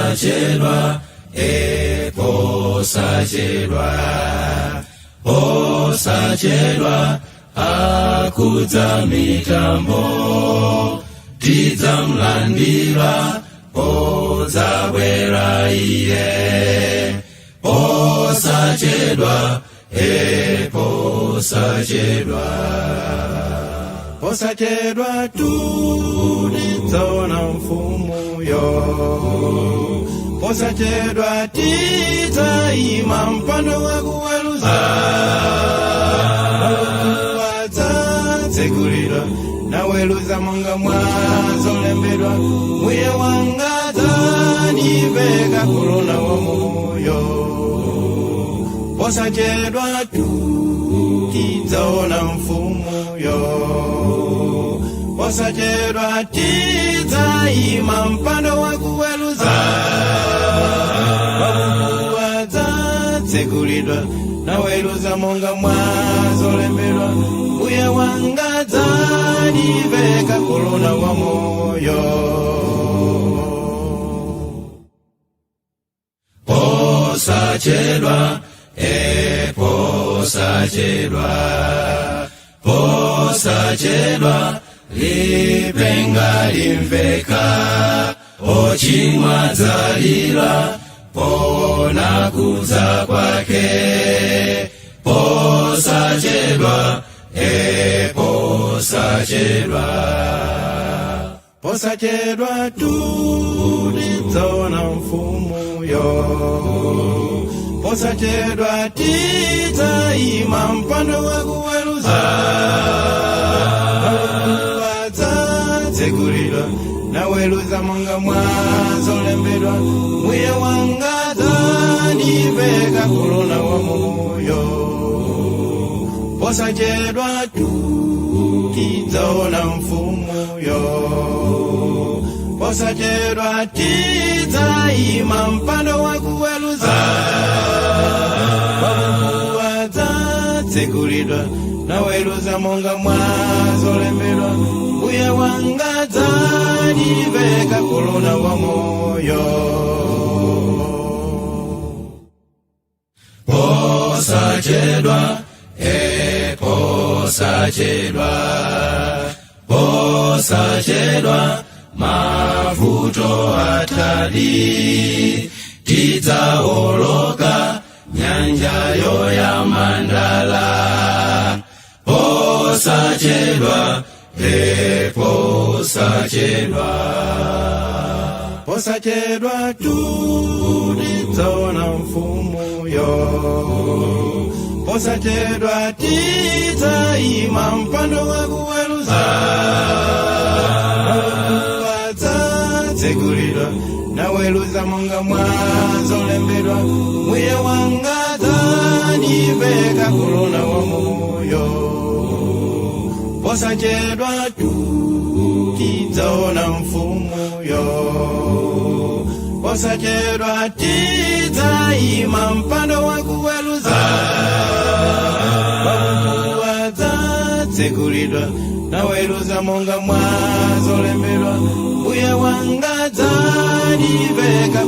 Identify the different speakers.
Speaker 1: Posachedwa, e posachedwa, posachedwa, akudza mitambo, tidzamlandira podzabwera iye. Posachedwa, e posachedwa.
Speaker 2: Posachedwa tidzaona mfumuyo, posachedwa tidzaima mpando wakuweruza, wadzatsegulidwa naweruza monga mwazolembedwa. Mbuye wanga dzandiveka korona wa moyo. Posachedwa tidzaona mfumuyo, posachedwa tidzaima mpando wakuweruza, wadzatsegulidwa naweruza monga mwazolembedwa. Mbuye wanga dzandiveka korona wa moyo.
Speaker 1: Posachedwa, e posachedwa, posachedwa, lipenga limveka, ochimwa dzalira pona kudza kwake. Posachedwa, e posachedwa.
Speaker 2: Posachedwa tidzaona mfumuyo, posachedwa tidzaima mpando wakuweruza, wadzatsegulidwa naweruza monga mwazolembedwa. Mbuye wanga dzandiveka korona wa moyo. Posachedwa tidzaona mfumuyo, posachedwa tidzaima mpando wakuweruza, wadzatsegulidwa naweruza monga mwazolembedwa. Mbuye wanga dzandiveka korona wa moyo.
Speaker 1: Posachedwa, e posachedwa, posachedwa, mavuto atali, tidzaoloka nyanjayo ya mandala. Posachedwa, e posachedwa.
Speaker 2: Posachedwa tidzaona mfumuyo, posachedwa tidzaima mpando wakuweruza, wadzatsegulidwa naweruza monga mwazolembedwa. Mbuye wanga dzandiveka korona wa moyo. Posachedwa tidzaona mfumuyo, posachedwa tidzaima mpando wakuweruza, wadzatsegulidwa naweruza monga mwazolembedwa. Mbuye wanga dzandiveka